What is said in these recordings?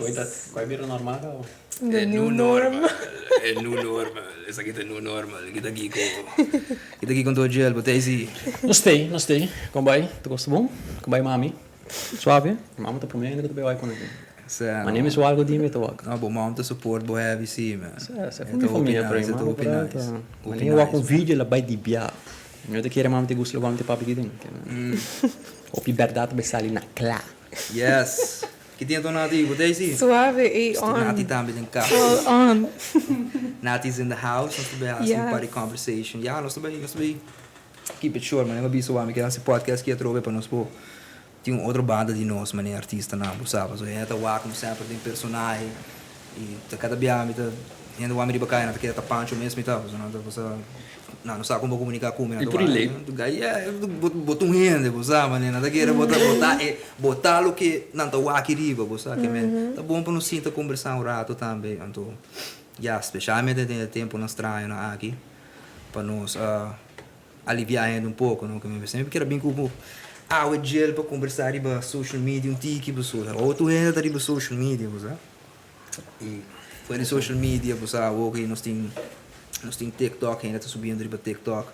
Koi ta koi bira normal kaba. The E new new norm. normal, e new normal, esaki ta e new normal, kita aki ku kita aki kon tur djel, bo ta esi. Nos stay, nos stay. Kon bai? Tur kos ta bon? Kon bai mami? Suave? Mi mama ta prome hende ku ta bai wak ku mi. Sa Ma neme su algo di mi ta wak. No, bo mom ta support bo heavy si man. Sa, sa E for mi ta hopi famia, pero nice, mi e ta mama hopi por nice. ta. Ma Hopi neme wak un nice. video la bai di bia. Mi no ta kere mama ta gusta loke mama ta papia aki den. Hopi bèrdat ta bai sali na kla. Yes. Ki tin anto Nati? Bo ta esi? Suave ei Nos tin on. Nati tambe den kas. All on. Nati's in the house. Nos ta bai hasi un par di Yes. conversation. Ya, nos ta bai, nos ta bai keep it short. Manera mi a bisa wak mi ke hasi podcast aki atrobe pa nos por tin un otro banda di nos manera artistanan, bo sa. Pasobra hende ta wak nos semper den personahe i ta kada biaha mi ta hende wak mi riba kaya nan ta kere ta Pancho mes mi ta. Pasobra nan ta bo sa nan no sa kon bo komuniká ku mi nan I ta por wak relate. Yeah, bo ta un hende, bo sa, manera nan ta kere bo ta bo ta e bo ta loke nan ta wak riba, bo sa. Ke men ta bon pa nos sinta kombersá un rato tambe. Anto ya, speshalmente den e tempunan strañonan aki pa nos aliviá hende un poko, no? Ke mi semper kier a bin ku bo awe djel pa kombersá riba social media un tiki, pasobra otro hende ta riba social media, bo sa. I fuera di social media, bo sa awor ku nos tin nos tin TikTok, hende ta subiendo riba TikTok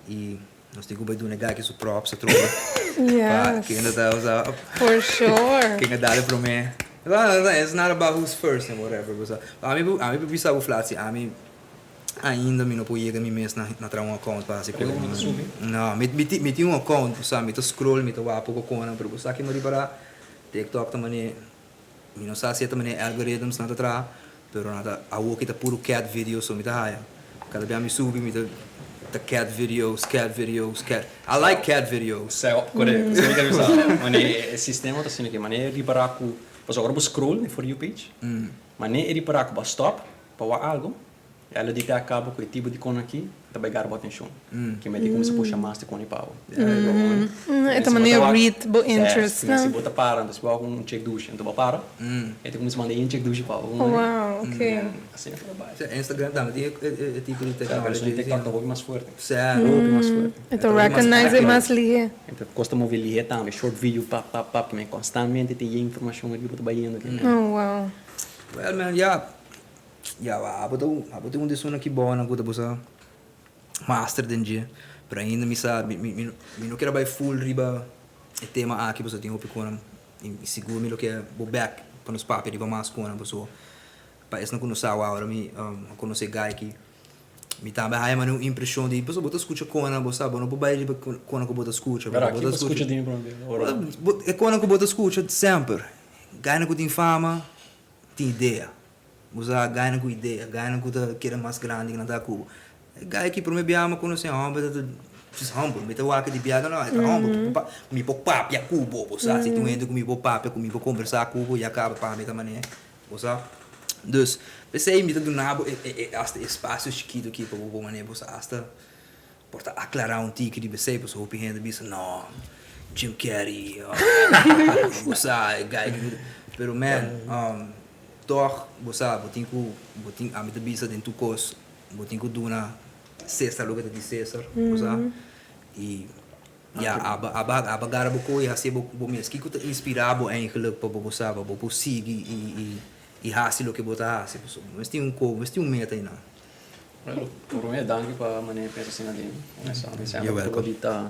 i nos tin ku bai duna e gaki su props atrobe pa kende ta, bo sa, For sure. ken a dal e promé. It's not about who's first and whatever, bo sa. Ami ami por bisa bo flat si ami Ainda mi no por yega mi mes na na traha un account pa hasi Pero kos. bo no ta subi? No, mi mi mi tin un account, bo sa, mi ta scroll, mi ta wak poko konan, pero bo sa ki mi ripará? TikTok ta manera, mi no sa si e ta manera algorithms nan ta traha, pero nan ta, awoki ta puro cat videos so mi ta haya. Kada bia mi subi mi ta ta cat videos, cat videos, cat, I like cat videos. Sa, korekto, esei mi ta bisa. Manera e sistema ta asina ke manera e ripará ku, pasobra ora bo scroll na e For You page, manera e ripará ku bo a stop, Pa wak algu, el a dite a kaba ku e tipo di kon aki ta bai gara bo atenshon. Ke mester kuminsá pusha mas di kon i pa bo. E ta manera read bo interest nan. Si bo ta para, anto si bo wak un chek dushi, anto bo para, e ta kuminsá manda yen chek dushi pa bo. Wow, ok. Asina ta bai. Instagram tambe tin e tipo di teknologia. Pero TikTok ta hopi mas fuerte. Hopi mas fuerte. E ta recognize e mas lihé. E ta kosta move lihé tambe, short video pap pap pap, konstantmente tin yen informashon riba ta bai yendo. Oh wow. Well man, ya. Ya, abo ta un, abo tin un di esunnan ki bonan ku ta bosa master den dje, pero ainda mi sa, mi mi mi no kier a bai full riba e tema aki pasobra tin hopi konan i sigur mi lo ke bo bek pa nos papia riba mas konan pasobra pa esnan ku no sa awor mi a konosé guy ki mi tambe a haña manera un impreshon di pasobra bo ta skucha konan bo sa bo no por bai riba konan ku bo ta skucha Pero aki bo skucha di mi prome ora. E konan ku bo ta skucha semper guynan ku tin fama tin idea. Bo sa guynan ku idea, guynan ku ta kere mas grandi ku nan ta ku bo. E guy aki prome biaha mi a konosé homber ta just humble. Mi ta wak di biaha no, e ta humble. Mi por papia ku bo, bo sa. Si tin un hende ku mi por papia ku mi por kombersá ku bo, ya kaba pa mi ta manera, bo sa. Dus, p'esei mi ta duna bo e asta e espasio chikitu aki pa bo por manera bo sa asta Por ta aclara un tiki riba esey pasobra hopi hende bisa no Jim Carrey bo sa e guy ki pero man tog bo sa bo tin ku bo tin ami ta bisa den tur kos bo tin ku duna Cesar loke ta di Cesar bo sa y ya aba aba aba gara bo koe y hasi bo mes kiko ta inspira bo eigenlijk pa bo bo sa pa bo por sigui y hasi loke bo ta hasi pasobra bo mes tin un ko bo mes tin un meta eynan. Bueno, promé danki pa manera pensa asina di mi. Mi semper por di ta.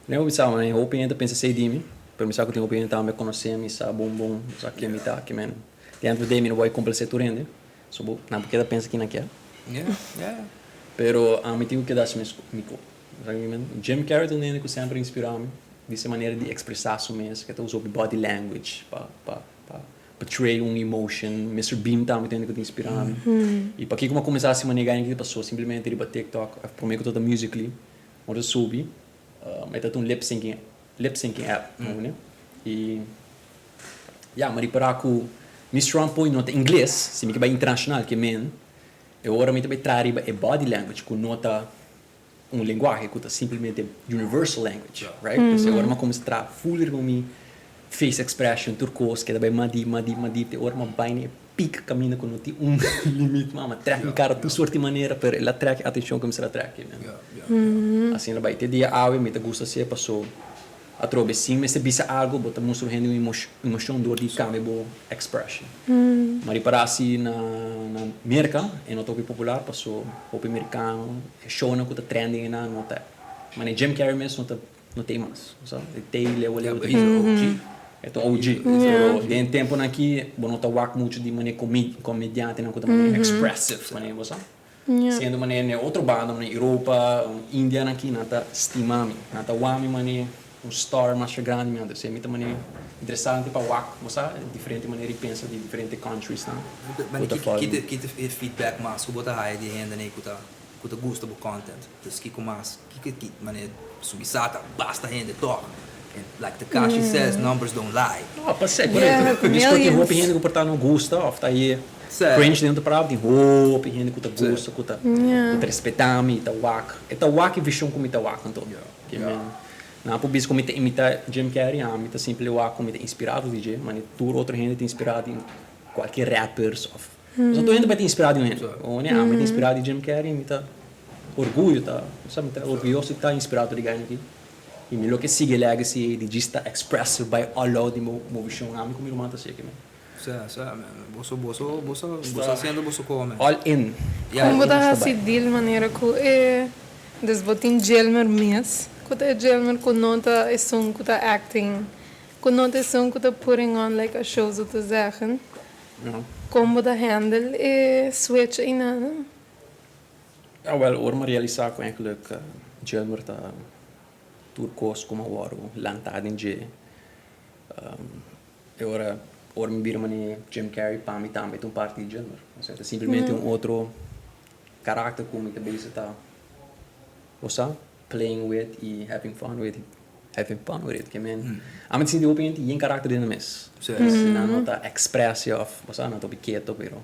Mi hopi sa manera hopi hende ta pensa esei di mi, pero mi sa ku tin hopi hende tambe konosé mi, sa bon bon, sa ken mi ta, kimen. Di end of the day mi no bai komplasé tur hende, so bo nan por keda pensa kinan kier. Pero ami tin ku keda hasi mi ko. Jim Carrey ta un hende ku semper a inspirá mi di se manera di ekspresá su mes, ke ta usa hopi body language pa pa pa. Portray un emotion, Mister Bean tambe ta hende ku ta inspirá mi. I pakiko mi a kuminsá hasi manera gana ki pasó simplemente riba TikTok òf promé ku tabata Musically, ora ta subi e tabata un lip syncing lip syncing app no i ya mi a ripará ku mi strong point no ta ingles si mi ke bai internashonal ke men e ora mi ta bai traha riba e body language ku no ta un lenguahe ku ta simplemente universal language, right? Entonces ora mi a kuminsá traha full riba mi face expression, tur kos, keda bai mas dip, mas dip, mas dip, te ora mi a bai na e peak kaminda ku no tin un limit mas, mi a trek mi kara tur sorti manera, pero el a trek e atenshon ku mi mester a trek, you know? Asina bai te dia awe mi ta gusta hasié paso. Atrobe, si mester bisa algo, bo ta mustra un hende un emocion door di cambia bo expression. Ma ripara si na Merca e no ta hopi popular paso hopi mericano e shownan cu ta trending eynan no ta mane Jim Carrey mes no ta no ta ey mas, bo sa. E ta ey leu leu ta ey. E ta OG. Pero den temponan aki bo no ta wak mucho di mane comediantenan cu ta mane expressive mane bo sa. Siendo manera na e otro banda, manera Europa, Indianan aki, nan ta stima mi. Nan ta wak mi manera un star masha grandi mi. Anto mi ta manera interesante pa wak, bo sa, diferente manera di pensa di diferente countries nan. Mane ki ki ta e feedback mas ku bo ta haya di e hendenan ku ta ku ta gusta bo content? Dus kiko mas, kiko ki manera subi sa ta basta hende tòg. And like Tekashi says, numbers don't lie. No, pasé, korekto. Mi skur tin hopi hende ku por ta no gusta òf ta e cringe den otro palabra, tin hopi hende ku ta gusta, ku ta ku ta respetá mi, ta wak. E ta wak e vishon ku mi ta wak anto. Ke men nan por bisa ku mi ta imitá Jim Carrey, ami ta simpel wak ku mi ta inspirá di dje, mane tur otro hende ta inspirá di kualke rappers òf pasobra tur hende bai ta inspirá di un hende. Ami ta inspirá di Jim Carrey, mi ta orguyo ta, mi ta orguyoso di ta inspirá tur di gainan aki. I mi lo ke sigui e legacy ei di djis ta expressive bai all out di mo movishon ami ku mi ruman ta hasi aki men. Sa, sa, boso, boso, boso, boso hasiendo boso koho men. All in. Kon bo ta hasi deal manera ku e des bo tin Jelmer mes ku ta e Jelmer ku no ta esun ku ta acting ku no ta esun ku ta putting on like a show zo te zeggen kon bo ta handle e switch einan? Awel, ora mi a realisá ku eigenlijk Jelmer ta tur kos ku mi a wòrdu lantá den dje, e ora ora mi bira manera Jim Carrey pa mi tambe ta un parti di Jelmer. Osea ta simplemente un otro karakter ku mi ta bezig ta, bo sa, playing with i having fun with, having fun with it. Ke men, ami ta sinti hopi hende yen karakter den nan mes. Si nan no ta express òf, bo sa, nan ta hopi keto pero.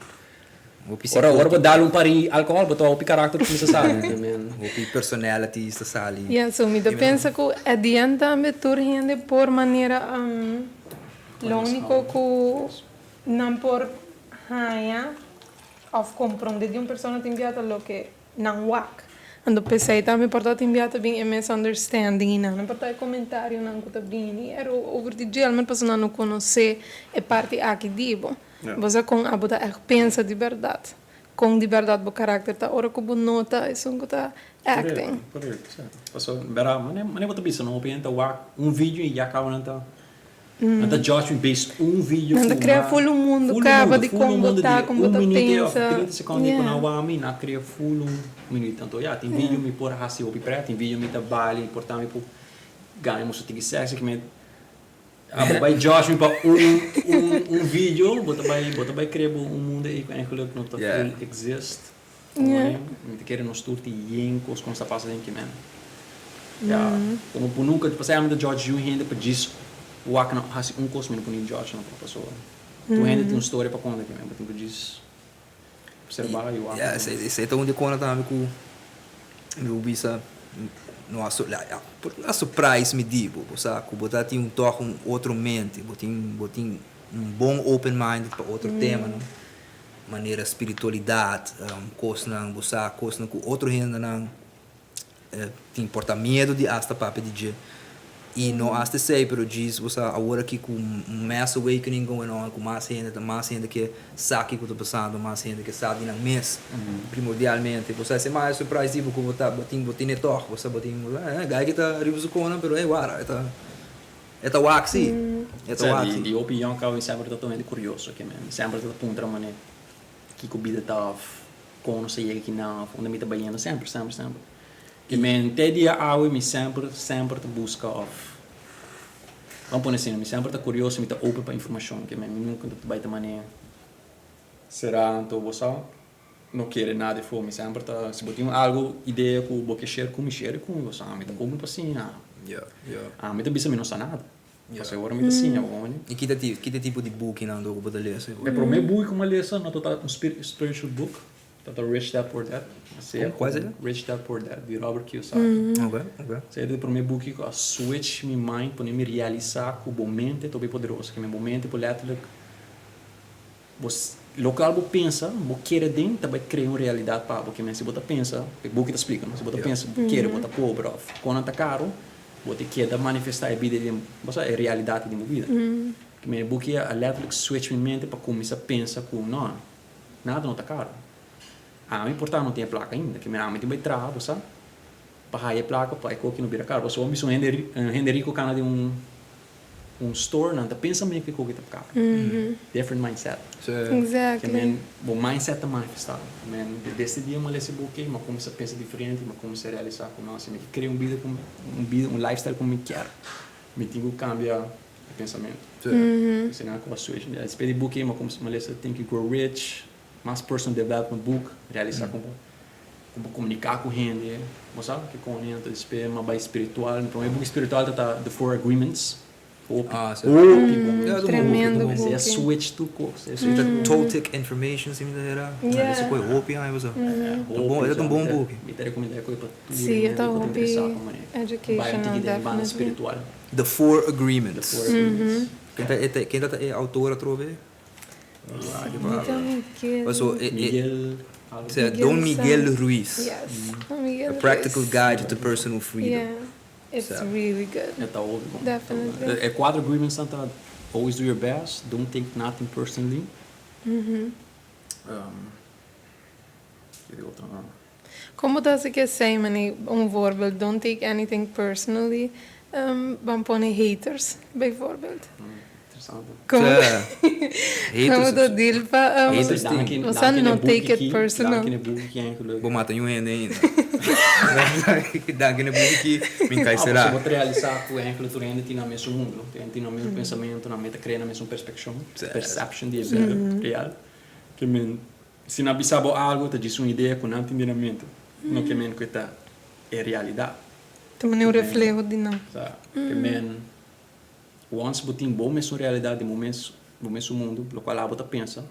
Ora ora bo dal un par di alcohol bo ta hopi karakter ku cuminsa sali. Hopi personalities ta sali. Ya, so mi ta pensa ku at the end tambe tur hende por manera lo unico ku nan por haña of comprende di un persona tin bia ta loke nan wak. Anto p'esei tambe por ta tin bia ta bin e misunderstanding i nan por ta e comentarionan ku ta bini ero over di djel pasobra nan no konosé e parti aki di bo. Bo sa kon abo ta ègt pensa di bèrdat, kon di bèrdat bo karakter ta ora ku bo no ta esun ku ta acting. Korekto, korekto, sa. Pasobra, bèrdat, manera bo ta bisa no, hopi hende ta wak un video i ya kaba nan ta, nan ta judge mi based un video ku. Nan ta krea ful un mundu kaba di kon bo ta, kon bo ta pensa. Un minuut òf 30 sekondi ku nan wak mi, nan a krea ful un minuut. Anto ya, tin video mi por hasi hopi prèt, tin video mi ta bali, por ta mi por gana mi tiki sèksi, ki mi. Abo bai judge mi pa un un un video, bo ta bai bo ta bai crea bo un mundo ei cu eigenlijk no ta full exist. Mi ta kere nos tur tin yen cos cu nos ta pasa den kimen. Ya, como bo nunca, pasai ami ta judge yu hende pa djis wak nan haci un cos mi no por ni judge nan pasobra tur hende tin un storia pa conta kimen, bo tin cu djis observa y wak. Ya, esei ta un di e cosnan tambe cu mi por bisa no a a surprise mi di bo, bo sa cu bo ta tin un tog un otro mente, bo tin bo tin un bon open minded pa otro temanan, manera spiritualidad, cosnan bo sa cosnan cu otro hendenan Tin por ta miedu di asta papia di dje. I no asta esei, pero djis bo sa awor aki ku un mass awakening going on, ku mas hende ta mas hende ke sa kiko ta pasando, mas hende ke sa di nan mes primordialmente. Bo sa esei mas e surprise di bo ku bo ta bo tin bo tine tòg, bo sa bo tin e guy ki ta riba su kona pero ey wara e ta e ta wak si, e ta wak si. Di hopi yòn kaba mi semper ta ta un hende kurioso ke mi semper ta puntra manera kiko bida ta òf Kon nos a yega kinan of unda mi ta bayendo semper, semper, semper. I men te dia awe mi semper, semper ta buska of ban pone asina, mi semper ta kurioso, mi ta open pa informashon, ke men mi nunka ta bai ta manera será anto bo sa no kere nada afó, mi semper ta si bo tin un algu idea ku bo ke share ku mi, share ku mi bo sa, mi ta open pa siña, ami ta bisa mi no sa nada. Pasobra ora mi ta siña bo. I ki ta ki ta tipo di bukinan anto ku bo ta lesa? E promé buki ku mi a lesa no ta un spiritual book, ta ta Rich Dad Poor Dad. Kua es e? Rich Dad Poor Dad di Robert Kiyosaki. Oke, oke. Esei ta e promé buki ku a switch mi mind, pone mi realisá ku bo mente ta hopi poderoso. Ke men bo mente por letterlijk bo lokual bo pensa, bo kere den, ta bai krea un realidat pa bo. Ke men si bo ta pensa, e buki ta splika no, si bo ta pensa, bo kere bo ta pober òf kon nan ta karu. Bo ta keda manifestá e bida den, bo sa, e realidat den bo bida. Ke men e buki a letterlijk switch mi mente pa kuminsá pensa ku no, nada no ta karu. Ami por ta no tin e plaka ainda, ke men ami tin bai traha, bo sa, pa haya e plaka pa e koki no bira karu. Pasobra bo bisa un hende, un hende riku kana den un un store, nan ta pensa men ku e koki ta karu. Different mindset. Exactly. Ke men bo mindset ta manifestá. Ke men desde e dia mi a lesa e buki, mi a kuminsá pensa diferente, mi a kuminsá realisá ku no, si mi ke krea un bida ku un bida, un lifestyle ku mi kier, mi tin ku kambia e pensamentu. Asina ku a switch. Despues di e buki mi a kuminsá, mi a lesa Think and Grow Rich, Mas personal development book, realisa con con bo comunica cu hende, bo sa ke con hende ta despe ma bay spiritual, mi prome book spiritual ta ta The Four Agreements, hopi hopi bon. Ja, Tremendo Esey a boek. switch tur cos, esey Ta Toltec Information si mi ta hera, esey koe hopi aña bo sa. Hopi, E ta un bon boek. Mi ta recomenda e koe pa tur Sí, e hende ta cu ta hopi interesa pa mane bay un educational tiki den banda definitely. spiritual. The Four Agreements. The Four Agreements. Ken ta e autor atrobe? Miguel Don Miguel Ruiz. Yes, Don Miguel A Practical Ruiz. Guide to Personal Freedom. Yeah, it's really good. E ta hopi bon. Definitely. E cuatro agreements nan ta always do your best, don't take nothing personally. Ki di otro nan? Como ta haci ke esey, mane un voorbeeld, don't take anything personally, ban pone haters bijvoorbeeld. Interesante. Como Haters ta deal pa Haters tin. bo sa no take it personal. Danki na e buki ki eigenlijk. Bo mata ñun hende ainda. Danki na e buki ki mi kai sera. Bo ta realisa cu eigenlijk tur hende tin nan mesun mundo, tur hende tin nan mesun pensamento, nan meta crea nan mesun perspeccion, perception di e bida real. Ke men Si nan bisa bo algu, ta djis un idea ku nan tin den nan mente, no ke men ku e ta e realidat. Ta manera un refleho di nan. Sa, ke men, once bo tin bo mesun realidat den bo mes, bo mesun mundu, lokual abo ta pensa,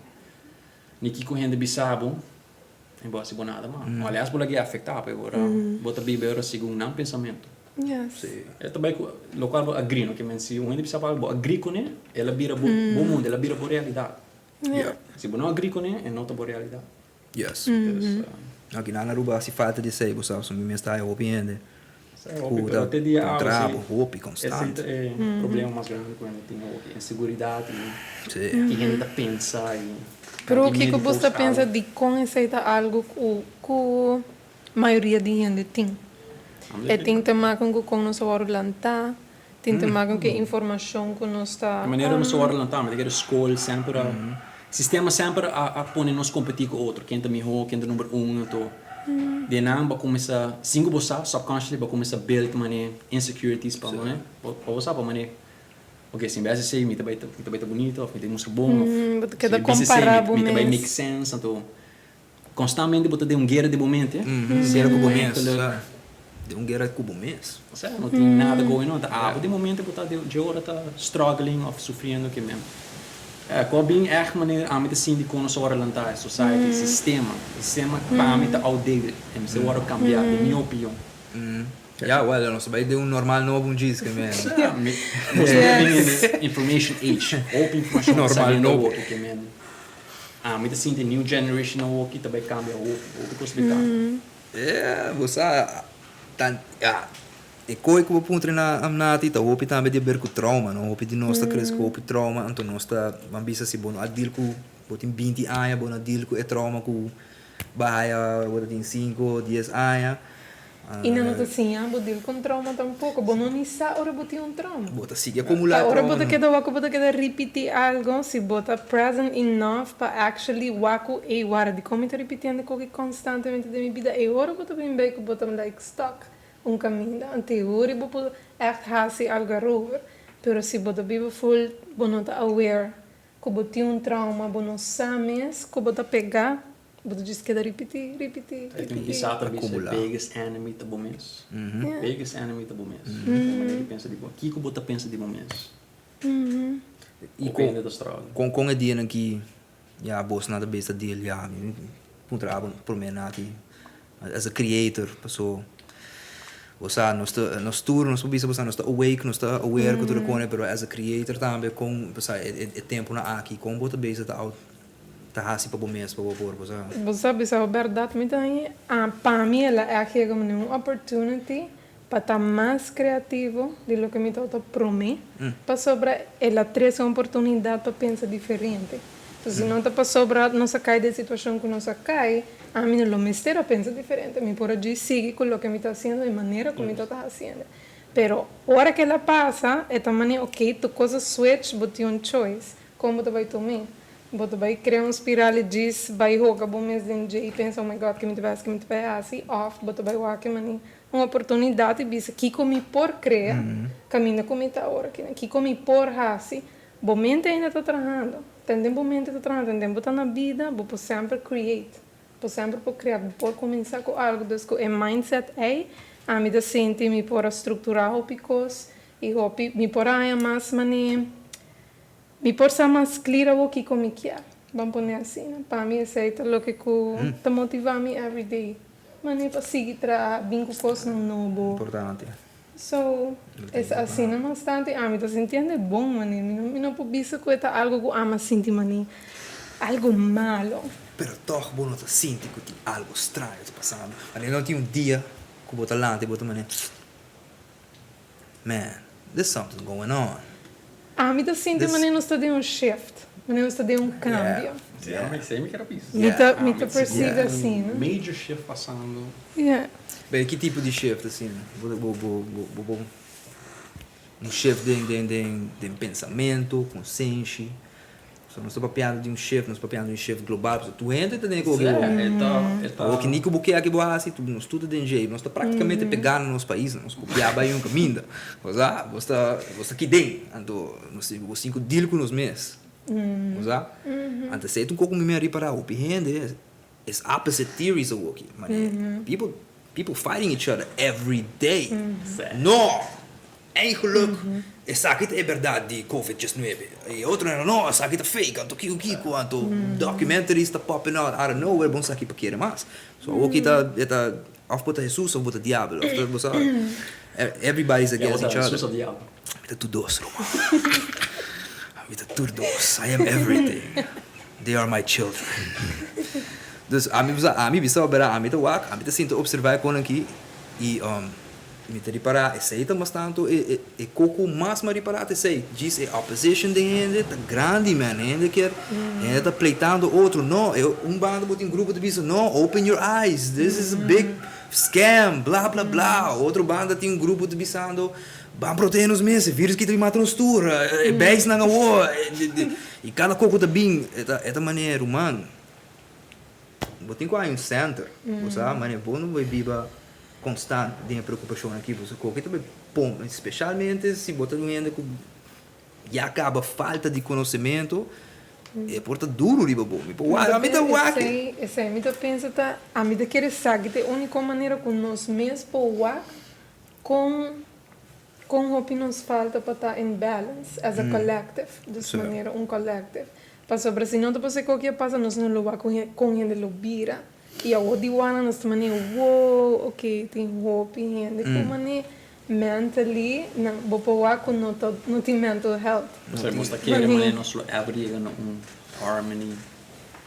ni kiko hende bisa bo, e bo hasi bo nada mas. Alias bo lag'é afektá bo, e ora bo ta biba e ora segun nan pensamentu. Yes. E ta bai ku lokual bo agri, no ke men si un hende bisa bo algu, bo agri kuné, el a bira bo mundu, el a bira bo realidat. Yeah. Si bo no agree kuné, e no ta bo realidat. Yes. Dus, Aki nan Aruba hasi falta di esei, bo sa, pasobra mi mes ta haya hopi hende Sa hopi, ku pero ta te dia awe kontra si bo hopi esei konstant. ta e problema mas grandi ku hende tin hopi, inseguridat i Sí. ki hende ta pensa i Pero i kiko miedu bo post ta pensa algu. dikon esei ta algu ku ku mayoria di hende tin? E tin te maken ku kon nos a wòrdu lantá, Tin te maken ku e informashon ku nos ta. E manera nos a wòrdu lantá, mi ta kere skol semper a, sistema semper a pone nos kompetí ku otro, ken ta mihó, ken ta number un, anto di nan bo a kuminsá, sin ku bo sa, subconsciously bo a kuminsá build mane insecurities pa mane, pa bo sa pa mane, ok si mi bai hasi esei mi ta bai mi ta bai ta bunito òf mi ta bai mustra bon òf Bo ta si keda mi bisa esei kompará bo mi ta bai mes. make sense, anto Constantmente bo ta den un guera di bo mente. Guera ku bo mes, sa. Den un guera ku bo mes. Sa, no tin nada going on. Ta abo di momento bo ta dje ora ta struggling of sufriendo ke men. Ku a bin ègt manera ami ta sinti kon nos a wòrdu lantá, e society, e sistema. E sistema pa ami ta outdated. E mester wòrdu kambiá, den mi opion. Ya, wèl, nos ta bai den un normal nobo un djis ke men. Sa, mi, nos ta living in the information age. Hopi informashon ta saliendo awor ke men. Ami ta sinti new generation awoki ta bai cambia hopi, hopi cos bai cambia. Yeah, bo sa, tan, ya, e koe ku bo puntra na Amnati ta hopi tambe di haber ku trauma, no? Hopi di nos ta krese ku hopi trauma, anto nos ta, ban bisa si bo no a deal ku, bo tin binti aña, bo no a deal ku e trauma ku bo a haya ora bo ta tin sinku, dies aña. I nan no ta siña bo deal ku un trauma tampoko. Bo no ni sa ora bo tin un trauma. Bo ta sigui akumulá Ta ora bo trauma. ta keda wak ku bo ta keda ripití algo, si bo ta present enough pa actually wak ku ey wara dikon mi ta ripitiendo koki konstantemente den mi bida, e ora bo ta bin bei ku bo ta like stuck un kaminda. Anto e ora bo por ègt hasi algo arover. Pero si bo ta biba full bo no ta aware ku bo tin un trauma, bo no sa mes ku bo ta pegá. Bo ta djis keda ripití, ripití, E tin ripití. bisa ta bisa Akumulá. biggest enemy ta bo mes. Biggest enemy ta bo mes. E manera di pensa di bo. Kiko bo ta pensa di bo mes? I Hopi kon hende ta struggle. kon kon e dianan ki ya bosnan ta bisa deal ya mi puntra abo prome nati as a creator paso bo sa nos ta nos tur nos por bisa bo sa nos ta awake nos ta aware ku tur e kone pero as a creator tambe kon bo sa e temponan aki kon bo ta bisa ta out ta hasi pa bo mes pa bo por bo sa. Bo sa bisa bo berdad mi ta haña pa mi el a ègt yega mi un opportunity. Pa ta mas creativo di loke mi tabata prome, pasobra el a trece un oportunidad pa pensa diferente. Entonces, si no ta pasobra nos a cay den situacion cu nos a cay, ami no lo mester a pensa diferente. Mi por a djis sigui cu loke mi ta haciendo, e manera cu mi tabata haciendo. Pero ora cu el a pasa, e ta manera, ok, tur cos a switch, bo tin un choice. Con bo ta bay tuma? Bo ta bay crea un spiral y djis bay hoga bo mes den dje y pensa, oh my God, ke mi ta bay haci, ke mi ta bay haci? Of bo ta bay wak e manera un oportunidat i bisa kiko mi por krea kaminda ku mi ta awor aki nan, kiko mi por hasi. Bo mente ainda ta trahando, tenden bo mente ta trahando, tenden bo ta na bida, bo por semper create, bo semper por krea, bo por kuminsá ku algu. Dus ku e mindset ei ami ta sinti mi por a strukturá hopi kos i hopi mi por a haña mas manera. Mi por sa mas clear awor kico mi kier. Ban pone asina. Pa mi esey ta loke cu ta motiva mi every day. Mane pa sigui traha, bin cu cosnan nobo. Importante. So, es asina bastante. Ami ta sintiendo e bon mane. Mi no, mi no por bisa cu e ta algo cu ami a sinti mane algo malo. Pero toch bo no ta sinti cu tin algo straño ta pasando. Mane no tin un dia cu bo ta lanta y bo ta mane. Man, there's something going on. Ami ta sinti manera nos ta den un shift, manera nos ta den un cambio. Yeah. Esei mi kier a bisa. Mi ta, mi ta percibi asina. Un major shift pasando. Yeah. Pero ki tipo di shift asina? Bo, bo, bo, bo, bo, un shift den, den, den, den pensamento, konsenshi? So nos ta papiando di un shift, nos ta papiando di un shift global, pasobra tur hende ta den e koki awor. E ta, e ta. Awor ki ni ku bo ke aki bo hasi, tur nos tur ta den dje. Nos ta praktikamente pegá na nos paisnan, nos kopiá bai un kaminda. Bo sa, bo ta, bo ta aki den, anto nos tin, bo tin ku deal ku nos mes. Bo sa? Anto esei ta un koko mi a ripará, hopi hende is opposite theories awor aki. Manera, people, people fighting each other every day. No! Eigenlijk, esaki ta e berdad di Covid 19. E otronan, no, esaki ta fake, anto kiko kiko, anto documentaries ta popping out out of nowhere, bo no sa ki pa kere mas. So awoki ta, e ta, of bo ta Jesus of bo ta diabel, of ta, bo sa, everybody is against each other. Ya bo ta Jesus of diabel? Mi ta tur dos, ruman. Mi ta tur dos. I am everything. They are my children. Dus ami, bo sa, ami bisa bera, ami ta wak, ami ta sinta observa e konan aki, i Mi ta ripará esei ta mas tantu e e koko mas mi a ripará ta esei. Djis e opposition den hende ta grandi man. Hende kier hende ta pleitando otro. No, e un banda bo tin grupo ta bisa no, open your eyes, this is a big scam, bla bla bla. Otro banda tin un grupo ta bisando ban protehe nos mes, e virus ki ta bin mata nos tur, e bijsnan awor. I kada koko ta bin e ta e ta manera ruman. Bo tin ku haña un center, bo sa, manera bo no bai biba constant den e preocupacion aki, pasobra koke ta bai pon, specialmente si bo ta un hende ku ya caba falta di conocemento, e por ta duro riba bo. Mi por wak, ami ta wak. Esei, esei mi ta pensa ta, ami ta kere sa ki ta e unico manera ku nos mes por wak kon, kon hopi nos falta pa ta in balance as a collective, dus manera un collective. Pasobra si no ta pasa koki a pasa nos no lo wak kon hende lo bira. I awor di wana nos ta manera wow ok tin hopi hende ku manera mentally nan bo por wak ku no ta no tin mental health. Pasobra nos ta kere manera nos lo ever yega na un harmony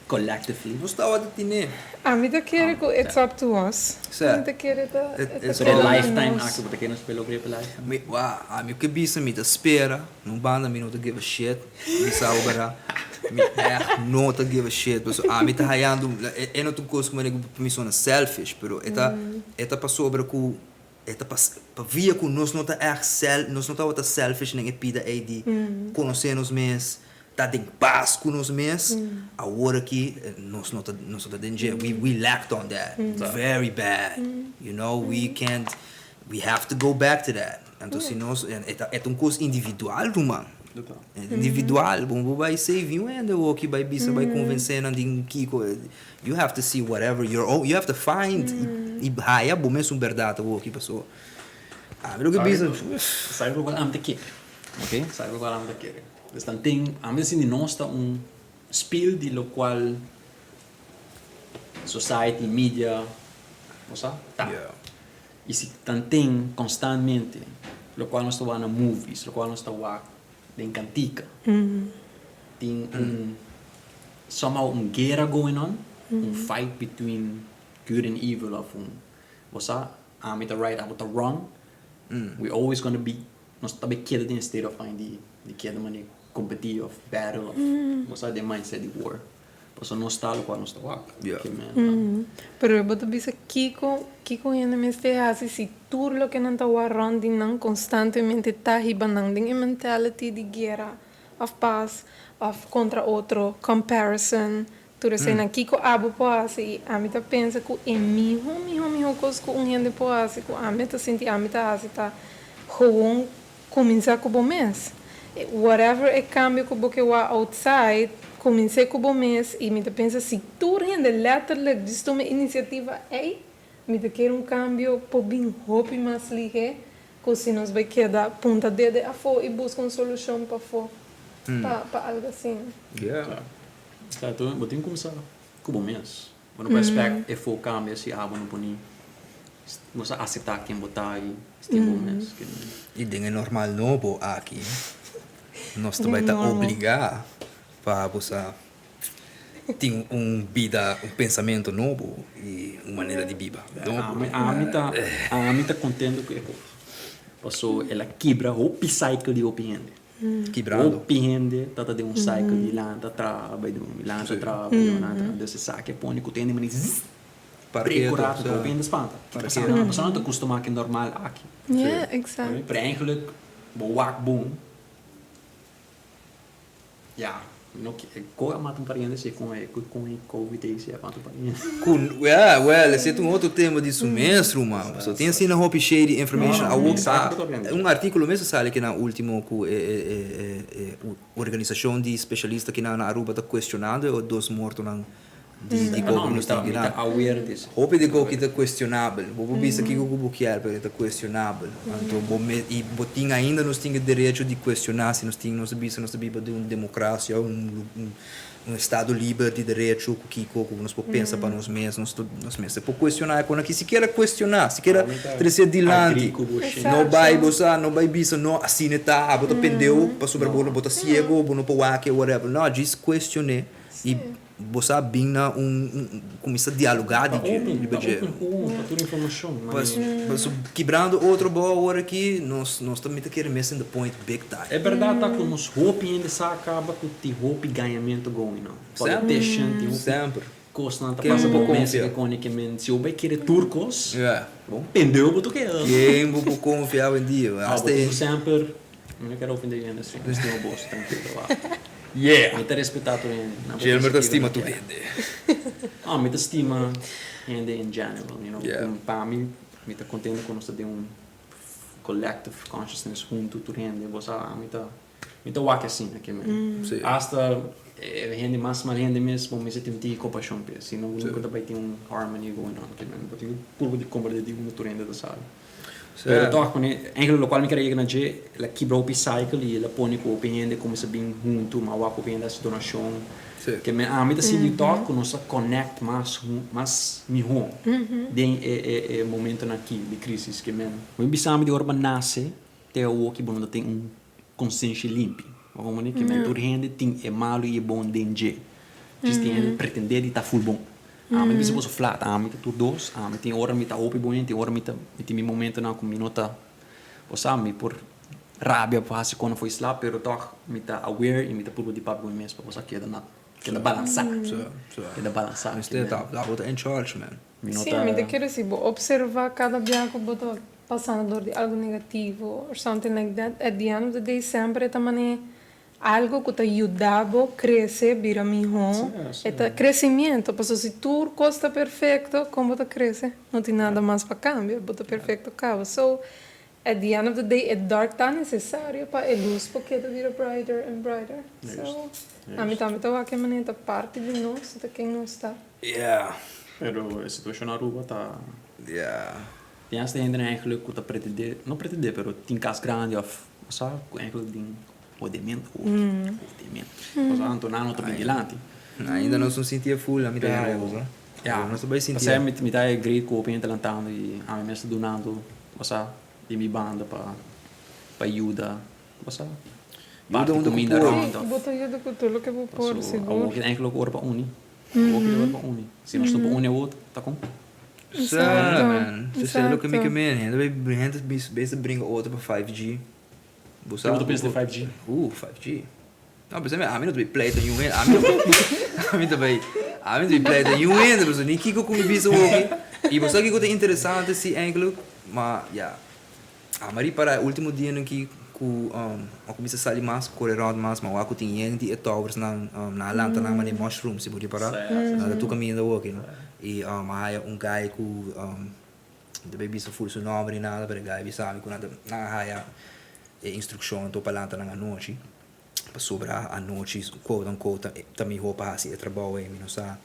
collectively. Nos tabata tine. Ami ta kere ku it's up to us. Sa. Mi ta kere ta E e ta Pero e keda na lifetime nos. aki bo ta kere nos por logra e pa lifetime? Mi wak ami ke bisa mi ta spera na un banda mi no ta give a shit. Mi sa bo berdad. Mi echt no ta give a shit. Pasobra ami ta hayando, e no ta un kos ku manera ku pa mi sona selfish, pero e ta, e ta pasobra ku e ta pas, pavia ku nos no ta echt sel, nos no tabata selfish den e pida ei di konosé nos mes, ta den pas ku nos mes, awor aki nos no ta, nos no ta den dje. We, we lacked on that very bad. You know, we can't, we have to go back to that. Anto si nos, e ta, e ta un kos individual, ruman. Individual, bo bo bai save un hende hoki bai bisa bai convence nan di kiko, you have to see whatever your own, you have to find y haya bo mesun berdad hoki paso ami loke bisa. Sabi lokual ami ta kere, ok, sabi lokual ami ta kere. Dus nan tin, ami ta sinti nos ta un spiel di lokual society, media, bo sa, ta. I si tanten konstantmente lokual nos ta wak na movies, lokual nos ta wak den kantika, tin un somehow un guera going on, un fight between good and evil of un bo sa ami ta right abo ta wrong. We always gonna be, nos ta bay keda den e state of mind di di keda manera competi of battle of bo sa den mindset di war. Pasobra nos ta locual nos ta wak. Yeah. Ke men. Pero bo ta bisa kiko kiko hende mester hasi si tur loke nan ta wak rond di nan constantemente ta hiba nan den e mentality di guera of pas of contra otro, comparison, tur eseinan. Kiko abo por hasi? I ami ta pensa ku e miho miho miho kos ku un hende por hasi ku ami ta sinti ami ta hasi ta gewoon kuminsá ku bo mes. Whatever e kambio ku bo ke wak outside, kumins'é ku bo mes i mi ta pensa si tur hende letterlijk djis tuma e inisiativa ei, mi ta kere un kambio por bin hopi mas lihé Ku si nos bai keda punta dede afó i buska un solushon pafó pa pa algu asina. Yeah. Exacto, bo tin kumsa ku bo mes. Bo no por expect e fo kambia si abo no por ni bo sa aseptá ken bo ta i stima bo mes. I den e normal nobo aki nos ta bai ta obligá pa bo sa Tin un bida, un pensamentu nobo i un manera di biba nobo. Ami ta, ami ta contento cu e cos. Paso el a kibra hopi cycle di hopi hende. Kibrando. Hopi hende ta ta den un cycle di lanta traha bai drumi, lanta traha bai drumi, lanta traha. Entonces esaki a pone cu tur hende mane zzz, break un rato, hopi hende spanta. Pasobra nan ta custuma cu e normal aki. Yeah, exacto. Pero eigenlijk bo wak bon. Ya, mi no ke ko a mata un pariente si kon e kon e covid ei si a mata un pariente. Ku ya well esei ta un otro tema di su mes ruman pasobra tin asina hopi shady information awor un artikulo mes a sali kinan ultimo ku e e e organisashon di speshalista kinan na Aruba ta kuestionando e dos mortonan di di koki nos tin kinan. Hopi di koki ta kuestionabel. Bo por bisa kiko ku bo kier pero e ta kuestionabel. Anto bo me i bo tin ainda nos tin e derecho di kuestioná si nos tin nos ta bisa nos ta biba den un demokrasia un un estado liber di derecho ku kiko ku nos por pensa pa nos mes nos ta nos mester por kuestioná e kos aki sikiera kuestioná sikiera trese dilanti no bai bo sa no bai bisa no asina e ta abo ta pendeu pasobra bo bo ta siego bo no por wak e whatever no djis kuestion'é i Bo sa bin na un cuminsa dialoga di dje riba dje. Ta open pa tur informacion. Paso kibrando otro bo awor aki nos nos ta mi ta kere missing the point big time. E berdad ta cu nos hopi hende sa caba cu tin hopi gañamento going on. Politician tin hopi cosnan ta pasa bo mes ke con ke men si bo bay kere tur cos bo un pendeu bo ta keda. Ken bo por confia awendia? Bo ta semper Mi no ker ofende hende si mi stima boso trankilo wak. Yeah. Mi ta respeta tur hende. Na bo Gilmer ta perspektiva stima mi tur ker. hende. No, mi ta stima hende in general, you know. Yeah. Ku pa mi, mi ta kontento ku nos ta den un collective consciousness huntu tur hende. Bo sa, ami ta, mi ta wak asina ke men. Si. Hasta e hende mas mal hende mes, bo mester tin un tiki kompashon p'e. Si no, bo nunka ta bai tin un harmony going on ke men. Bo tin ku purba di komprende di unda tur hende ta sali. Pero tòg ku ne, eigenlijk lokual mi kere yega na dje, el a kibra hopi cycle i el a pone ku hopi hende kuminsá bin huntu, mi a wak hopi hende hasi donashon. Ke men ami ta sinti tòg ku nos a connect mas mas mihó den e e e momentonan aki di crisis. Ke men. Bo bisa mi di ora bo a nase te awoki bo no ta tin un konsenshi limpi. Bo komprende? Ke men tur hende tin e malu i e bon den dje. Djis tin hende pretendé di ta ful bon. Ami bisa boso flat, ami ta tur dos, ami tin ora mi ta hopi bon hende, tin ora mi ta, mi tin mi momentonan ku mi no ta, bo sa, mi por rabia por hasi kona for isla, pero tòg mi ta aware i mi ta purba di papia ku mi mes pa bo sa keda na, keda balansá, keda balansá. Mester ta, bo ta in charge man. Mi no Sí, ta. mi ta kere si bo observá kada bia ku bo ta pasando dor di algu negativo or something like that, at the end of the day semper e ta manera Algo ku ta yuda bo krese, bira mihó. E ta kresimiento, pasobra si tur kos ta perfekto, kon bo ta krese? No tin nada mas pa kambia, bo ta perfekto kaba. So, at the end of the day, e dark ta nesesario pa e lus por keda bira brighter and brighter. So, ami tambe ta wak e manera, ta parti di nos, ta ken nos ta. Yeah. Pero e situacion na Aruba ta. Yeah. Tin hasta hendenan eigenlijk ku ta pretende, no pretende, pero tin kas grandi of, bo sa, ku eigenlijk den Hodemento, hodemento. Pasobra anto nan no ta bin dilanti. Ainda nos no sinti e ful, ami ta haya bo sa. Ya, Nos ta bai sinti. Pasei mi ta agree ku hopi hende ta lantando i ami mes ta dunando, bo sa, di mi banda pa pa yuda, bo sa, Yuda parti unda ku kuminda por. rònt Sí, òf. bo ta yuda ku tur loke bo por, Paso sigur. awor ki eigenlijk ora pa uni, awor ki ora pa uni. Si nos no por uni awor, ta kon? Sa, man. Esei loke mi ke meen. Hende bay, hende bes ta bringa otro pa 5G. Bo sa. Kico bo ta pensa di 5G? 5G. No, pensami, ami no ta bay pleita niun hende. Ami no, ami ta bay, ami no ta bay pleita niun hende, pasobra ni kiko ku mi bisa hopi. I bo sa kiko ta interesante si eigenlijk? Ma, ya, ami a ripara e ultimo dianan aki ku a kuminsa sali mas, kore rònt mas, ma wak ku tin yen di e towersnan, nan a lanta nan manera mushroom, si bo ripara. Nan ta tur kaminda hopi, no? I a haya un guy ku, mi ta bay bisa ful su nòmber ni nada, pero e guy a bisa mi ku nan ta, nan a haya e instrukshon anto pa lanta nan anochi. Pasobra anochi quote unquote ta mihó pa hasi e trabou ei. Mi no sa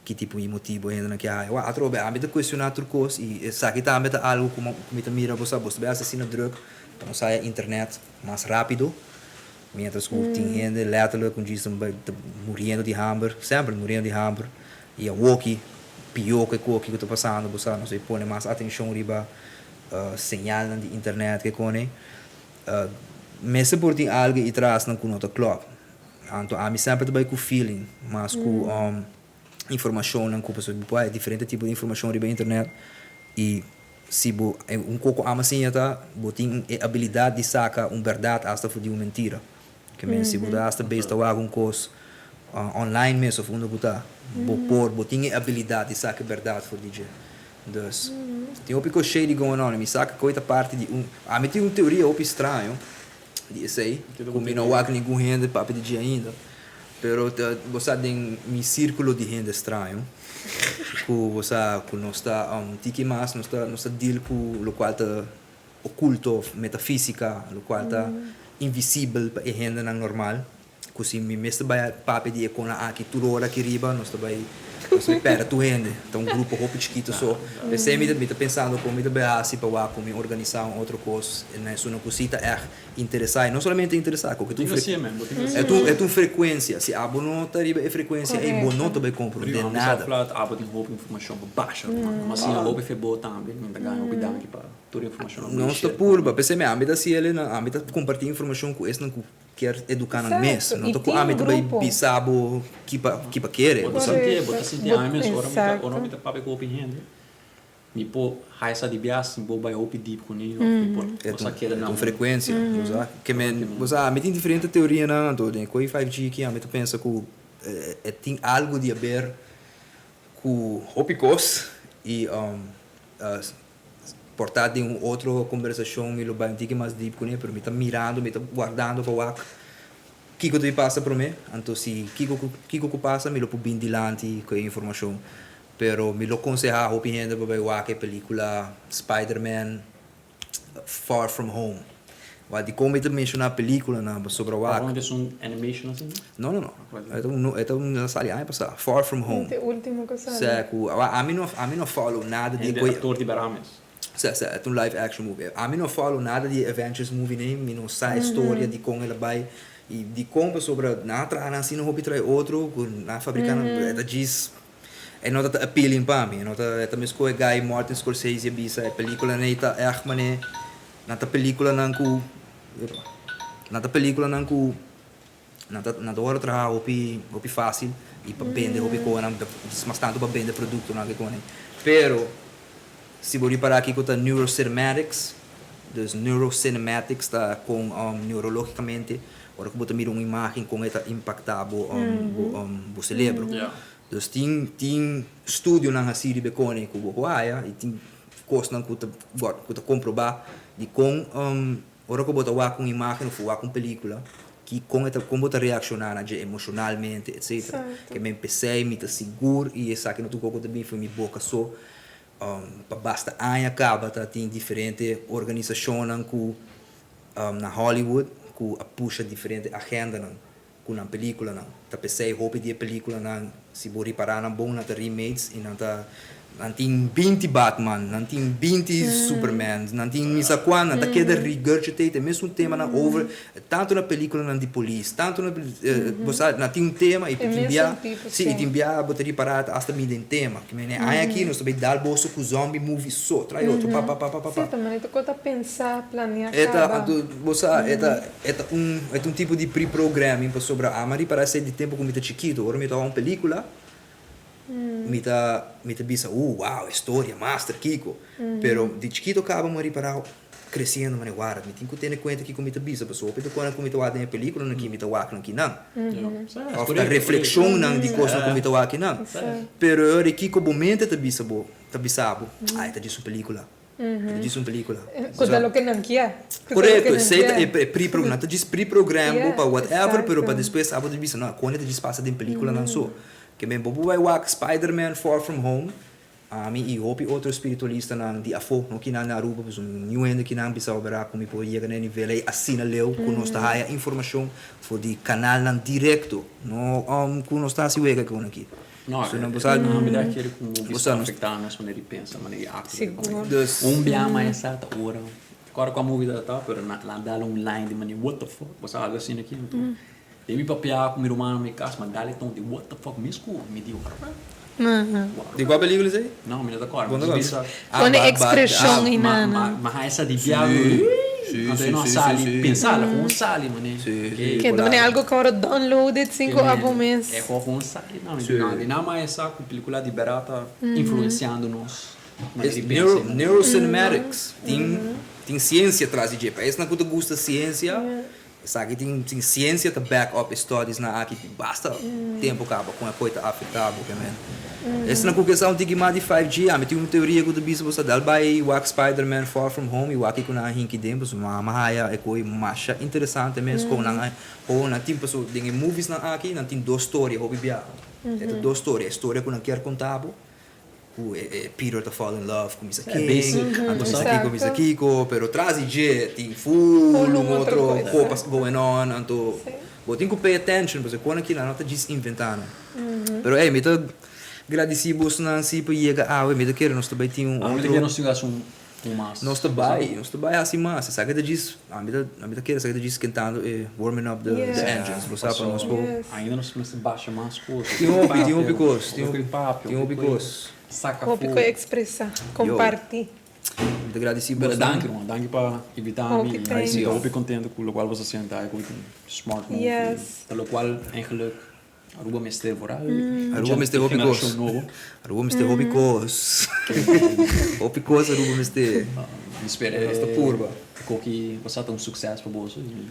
ki tipo di motibu e hendenan ke haya. Wak, atrobe ami ta kuestioná tur kos i esaki tambe ta algu ku mi ta mira bo sa bo ta bai hasi asina drùk pa nos haya internet mas rápido. Miéntras ku tin hende lèterlik ku djis ta muriendo di hamber, semper muriendo di hamber i awoki pió ku e koki ku ta pasando bo sa nos a pone mas atenshon riba señalnan di internet ke kone. Mester por tin algu i trasnan ku no ta klòp. Anto ami semper ta bai ku feeling mas ku informashonnan ku pasobra bo por haya diferente tipo di informashon riba internet i si bo un koko ama siña ta bo tin e abilidat di saka un bèrdat asta for di un mentira. Ke men si bo ta asta bes ta wak un kos online mes of unda ku ta bo por bo tin e abilidat di saka e bèrdat for di dje. Dus, tin hopi kos shady going on i mi sa ku koe ta parti di un, ami tin un teoria hopi straño di esei, ku mi no wak ningun hende papia di dje ainda, pero ta bo sa den mi sirkulo di hende straño, ku bo sa ku nos ta un tiki mas nos ta nos ta deal ku lokual ta okulto of metafisika, lokual ta invisibel pa e hendenan normal. Ku si mi mester bai papia di e kona aki tur ora aki riba, nos ta bai nos ta bai pèrdè tur hende. Ta un grupo hopi chikitu so. P'esei mi ta mi ta pensando kon mi ta bai hasi pa wak ku mi organisá un otro kos na esun ku si ta ègt interesá. I no solamente interesá, ku ta un fre e ta un e ta un frekuensia. Si abo no ta riba e frekuensia ei, bo no ta bai komprondé nada. Abo tin hopi informashon pa basha ruman. Mas siña hopi fe bo tambe. Mi ta gana hopi danki pa tur e informashon ku bo Nos ta share. purba. P'esei mi ami ta hasi el, ami ta kompartí informashon ku esnan ku Kier educa nan mes. Exacto, No y ta cu tin ami un ta bay grupo. bisa bo ki pa ki pa kere. Bo Bo ta sa. sintié, bo ta sintié ami mes ora mi ta ora Exacto. mi ta papia cu hopi hende, mi por haya sa di bias, mi por bay hopi deep cuni of mi por E bo ta sa un keda e ta na un un frecuencia, bo sa. Ke men, bo sa, ami tin diferente teorianan anto den cu e 5G aki ami ta pensa cu e tin algo di haber cu hopi cos y Por ta den un otro kombersashon mi lo bai un tiki mas dip kuné, pero mi ta mirando, mi ta wardando pa wak kiko ta bin pasa promé. Anto si kiko ku kiko ku pasa mi lo por bin dilanti ku e informashon. Pero mi lo konsehá hopi hende pa bai wak e pelikula Spider-Man Far From Home. Wak dikon mi ta menshoná pelikulanan pasobra wak. Far From Home ta un animation asina? No no no. E ta un e ta un a sali aña pasá. Far From Home. E ultimo ku sali. Sè ku awor ami no ami no follow nada di e Hende koi. aktor di bèrda mes. Sè sè e ta un live action movie. Ami no follow nada di e Avengers movie nei, mi no sa e storia di kon el a bai i dikon pasobra nan a traha nan asina hopi trae otro ku nan a fabriká nan e ta djis e no ta ta appealing pa mi e no ta e ta meskos e guy Martin Scorsese a bisa e pelikula nei ta ègt manera nan ta pelikulanan ku nan ta pelikulanan ku Nan ta nan ta wòrdu traha hopi hopi fásil i pa bende hopi konan mas tantu pa bende produktonan ke konen. Pero si bo ripará kiko ta neurocinematics, dus neurocinematics ta kon neurológikamente ora ku bo ta mira un imágen kon e ta impaktá bo bo bo selebro. Dus tin tin studionan hasí riba e konen ku bo por haya i tin kosnan ku ta ku ta komprobá di kon Ora ku bo ta wak un imágen òf wak un pelíkula, ki kon e ta kon bo ta reakshoná na dje emoshonalmente etsetera. Ke men p'esei mi ta sigur i esaki no ta un kos ku ta bini for mi boka so. Pa basta aña kaba ta tin diferente organisashonnan ku na Hollywood ku a pusha diferente agendanan ku nan pelíkulanan. Ta p'esei hopi di e pelíkulanan, si bo ripará nan bon, nan ta remakes i nan ta, nan tin binti Batman, nan tin binti Superman, nan tin mi sa kua, nan ta keda regurgitate e mesun temanan over, tantu na pelíkulanan di polis, tantu na, bo sa, nan tin un tema i tin bia, si, i tin bia bo ta ripará ta asta bini den tema. Ke mene aña aki nos ta bai dal boso ku zombie movie so, trae otro, pa, pa, pa, pa, pa, pa. Si, ta manera ku ta pensa, planea E ta, kaba. anto, bo sa, e ta. E ta un e ta un tipo di pre-programming pasobra ami a ripará esei di tempu ku mi ta chikitu. Ora mi ta wak un pelikula, Mi ta mi ta bisa uh wow e storia master kiko pero di chikito kaba mi a ripará kresiendo manera wara mi tin ku tene kuenta kiko mi ta bisa pasobra hopi ta kosnan ku mi ta wak den e pelíkulanan aki mi ta wak nan kinan òf ta reflekshonnan di kosnan ku mi ta wak kinan pero e ora kiko bo mente ta bisa bo ta bisa bo ai ta djis un pelíkula E ta djis un pelicula. Cu ta loke nan kier. Correcto, esey ta e pre-program. Nan ta djis pre-program bo pa whatever, pero pa despues abo ta bisa, no, con e ta djis pasa den peliculanan so. Ke men bo por bay wak Spider-Man Far From Home, ami y hopi otro spiritualistanan di afo, no kinan na Aruba, pasobra niun hende kinan bisa bo bera cu mi por yega na e nivel ey asina leu cu nos ta haya informacion for di canalnan directo, no cu nos ta haci wega con aki. No, So nan bo sa no, mi ta kere ku bo movies sa ta nos afektá nos manera di pensa, manera di aktua. Sigur. Dus. Un bia mas esa ta ora, kòrda kua movie ta ta, pero nan a dal un line di manera what the fuck, bo sa algu asina aki anto den mi papia ku mi rumannan mi kas, mi a dal e ton di what the fuck mes ku mi di wara Di kua pelikula esei? No, mi no ta kòrda, mi just bisa. Con e expresion Ma, inana. ma, ma haña sa di bia anto e no a sali, pensa, la gewoon sali mané. Ke ta manera algo ku ora downloaded sin ku abo mes. E gewoon sali, no, di nan mas esa ku pelikula di bèrdat ta influensiando nos manera di pensa. Neurocinematics, tin tin siensia tras di dje. Pa esnan ku ta gusta siensia, Esaki tin tin ciencia ta back up e studies nan aki basta tempo caba con e coy ta afecta bo ke men. Esnan cu ke sa un tiki mas di 5G ami tin un teoria cu ta bisa bo sa dal bay wak Spider-Man Far From Home y wak kico nan a hinki den pasobra mi a haya e coy masha interesante mes con nan a con nan tin pasobra den e movies nan aki nan tin dos storia hopi bia e ta dos storia e storia cu nan kier conta bo Ku e Peter ta fall in love ku misa ken, anto misa kiko, misa kiko, pero tras di dje tin full un otro kopas going on, anto bo tin ku pay attention pasobra kon aki nan no ta djis inventa nan. Pero ey mi ta gradisi bosonan si pa yega awe, mi ta kere nos ta bai tin un otro. Mi ta kere nos tin hasi un mas. Nos ta bai, nos ta bai hasi mas, esaki ta djis, ami ta ami ta kere esaki ta djis kentando e warming up the engines, bo sa pa nos por. Ainda nos mester basha mas kos. Tin hopi, tin hopi kos, tin hopi kos. Saka Hopi fu. ku ekspresá, kompartí. Mi ta gradisí Pero boso. danki ruman, danki pa invitá mi. Hopi Mi thanks. ta hopi kontento ku lokual boso a senta ku smart move. Yes. Ta lokual eigenlijk Aruba mester vooral. Aruba mester hopi kos. Generashon nobo. Aruba mester hopi kos. Hopi kos Aruba mester. Mi spera Nos ta purba. e koki bo sa ta un sukses pa boso i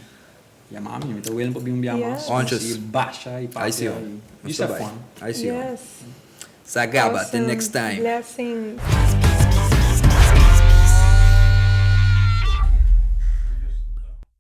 yama mi, mi ta willing pa bin un bia mas. Onches. I basha i papia i just have fun. Ai si. Sa gaba, till next time. Blessings.